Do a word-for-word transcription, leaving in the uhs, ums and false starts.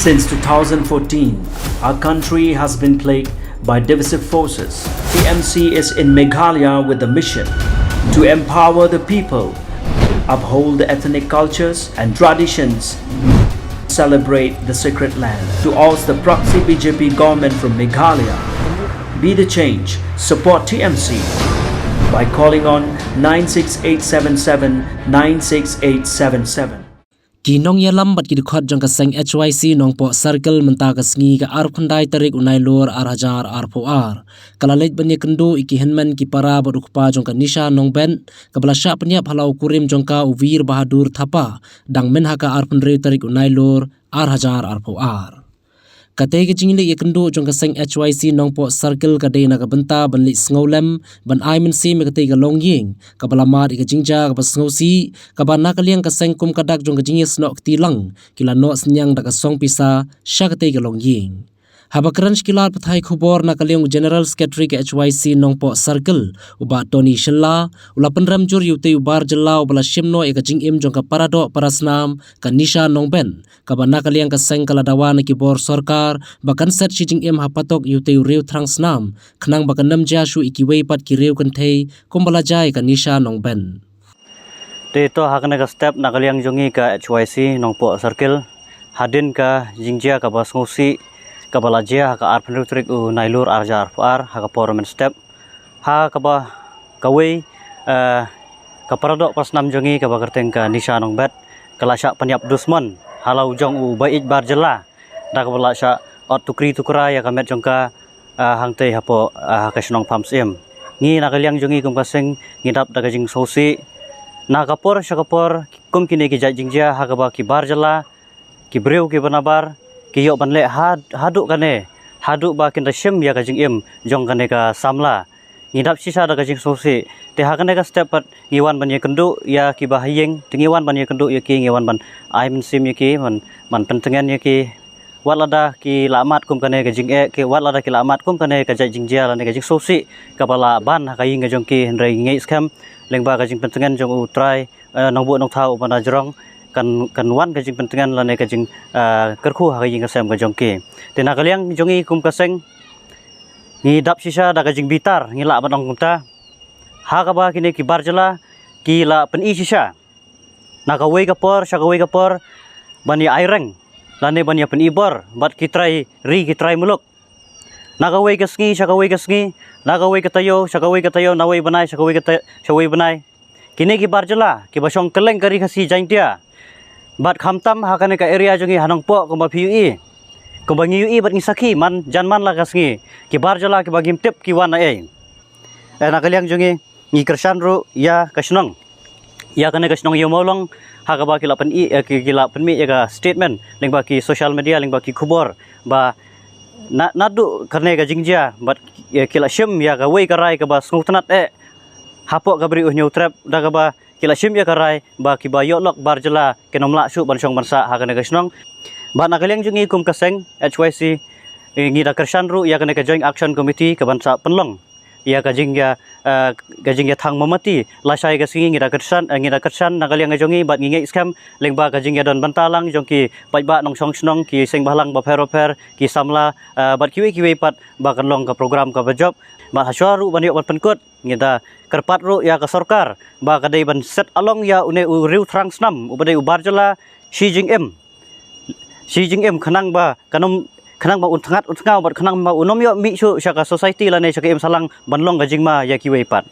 Since two thousand fourteen, our country has been plagued by divisive forces. T M C is in Meghalaya with the mission to empower the people, uphold the ethnic cultures and traditions, celebrate the sacred land, to oust the proxy B J P government from Meghalaya. Be the change, support T M C by calling on nine six eight seven seven nine six eight seven seven. Ki nongïalam bad ki dkhot jong ka seng H Y C Nongpoh Circle mynta ka sngi ka arphew khyndai tarik u Nailur ar hajar arphew ar ka la leit ban ïakynduh ïa ki hynmen ki para bad u kpa jong ka Nisha Nongbet kaba la shah pynïap ha la u kurim jong ka u Veer Bahadur Thapa dang myn ha ka arphew hynriew tarik u Nailur ar hajar arphew ar. Katei ka jingleit ïakynduh jong ka seng H Y C Nongpoh Circle ka dei na ka bynta ban leit sngewlem ban ai mynsiem ïa katei ka longïing kaba la mad ïa ka jingjia kaba sngewsih kaba na ka liang ka seng kum ka dak jong ka jingïasnoh kti lang ki la noh synñiang da ka song pisa sha katei ka longïing. Haba kren sha ki lad pathai khubor na ka liang u General Secretary ka H Y C Nongpoh Circle u Bah Tony Shylla u la pynrem jur ïa utei u bar jylla uba la shim noh ïa ka jingim jong ka paradoh parasnam ka Nisha Nongbet kaba na ka liang ka seng ka la dawa na ki bor sorkar ba kan set shi jingim ha patok ïa utei u riew thrang snam khnang ba kan ym jia shuh ïa kiwei pat ki riew kynthei kumba la jia ïa ka Nisha Nongbet. Te to ha kane ka step na ka liang jong ngi ka H Y C Nongpoh Circle hadien ka jingjia kaba sngewsih kaba la jia ha ka arphew hynriew tarik u Nailur ar hajar arphew ar ha ka por mynstep ha kaba kawei, eh, ka paradoh parasnam jong ngi kaba kyrteng ka Nisha Nongbet ka la shah pynïap dusmon ha la u jong u baieit bar jylla da kaba la shah ot tukri tukra ïa ka met jong ka, eh, hangtei hapoh, eh, ha ka shnong Pamsyiem. Ngi na ka liang jong ngi kum ka seng ngi dap da ka jingsngewsih na ka por sha ka por kum kine ki jait jingjia ha kaba ki bar jylla ki briew kiba nabar ki ïoh ban leh had-, haduh kane haduh ba kin da shim ïa ka jingim jong kane ka samla. Ngi dap shisha da ka jingsngewsih. Te ha kane ka step pat ngi wan ban ïakynduh ïa kiba ha ïing, te ngi wan ban ïakynduh ïa ki, ngi wan ban ai mynsiem ïa ki, ban, ban pyntngen ïa ki. Wat lada ki la mad kum kane ka jingeh, ki wat lada ki la mad kum kane ka jait jingjia lane ka jingsngewsih kaba la ban ha ka ïing ka jong ki, hynrei ngi ngeit skhem lyngba ka jingpyntngen jong U Trai, eh, Nongbuh Nongthaw uba na jrong kan, kan wan ka jingpyntngen lane ka jing, eh, kyrkhu ha ka ïing ka sem ka jong ki. Te na ka liang jong ngi kum ka seng ngi dap shisha da ka jingbitar ngi lah ban ong kumta. Ha kaba kine ki bar jylla ki la pyni shisha na kawei ka por sha kawei ka por ban ïa aireng lane ban ïa pyni bor bad ki trai ri ki trai muluk. Na kawei ka sngi sha kawei ka sngi, na kawei ka taïew sha kawei ka taïew, na wei bnai sha kawei ka ta-, sha wei bnai. Kine ki bar jylla kiba shong kylleng ka ri Khasi Jaintia bad khamtam ha kane ka area jong ngi ha Nongpoh kumba phi ïohi, kumba ngi ïohi bad ngi sakhi man jan man la ka sngi, ki bar jylla kiba ngim tip ki wan na ei. Eh, na ka liang jong ngi ngi kyrshan ruh ïa ka shnong, ïa kane ka shnong Ïew Mawlong ha kaba ki la pyni, eh, ki, ki la pynmih ïa ka statement lyngba ki social media, lyngba ki khubor ba na, naduh kane ka jingjia bad, eh, ki la shim ïa kawei ka rai kaba sngewtynnat eh hapoh ka Bri U Hynñiewtrep, da kaba ki la shim ïa ka rai ba kiba ïoh lok bar jylla kin ym lah shuh ban shong ban sah ha kane ka shnong. Bad na ka liang jong ngi kum ka seng H Y C, eh, ngi da kyrshan ruh ïa kane ka Joint Action Committee kaban sa pynlong ïa ka jingïa, eh, ka jingïathang mombati lashai ka sngi. Ngi da kyrshan, eh, ngi da kyrshan na ka liang ka jong ngi bad ngi ngeit skhem lyngba ka jingïadon bynta lang jong ki paidbah nongshong shnong, ki seng bhalang bapher bapher, ki samla, eh, bad kiwei kiwei pat ba kan long ka program kaba jop. Bad hashwa ruh ban ïoh ban pynkut ngi da kyrpad ruh ïa ka sorkar ba ka dei ban set along ïa une u riew thrang snam uba dei u bar jylla shi jingim, shi jingim khnang ba kan ym, khnang ba un thngat un thngaw bad khnang ba un ym ïoh mih shuh sha ka society lane sha ka imshalang ban long ka jingma ïa kiwei pat.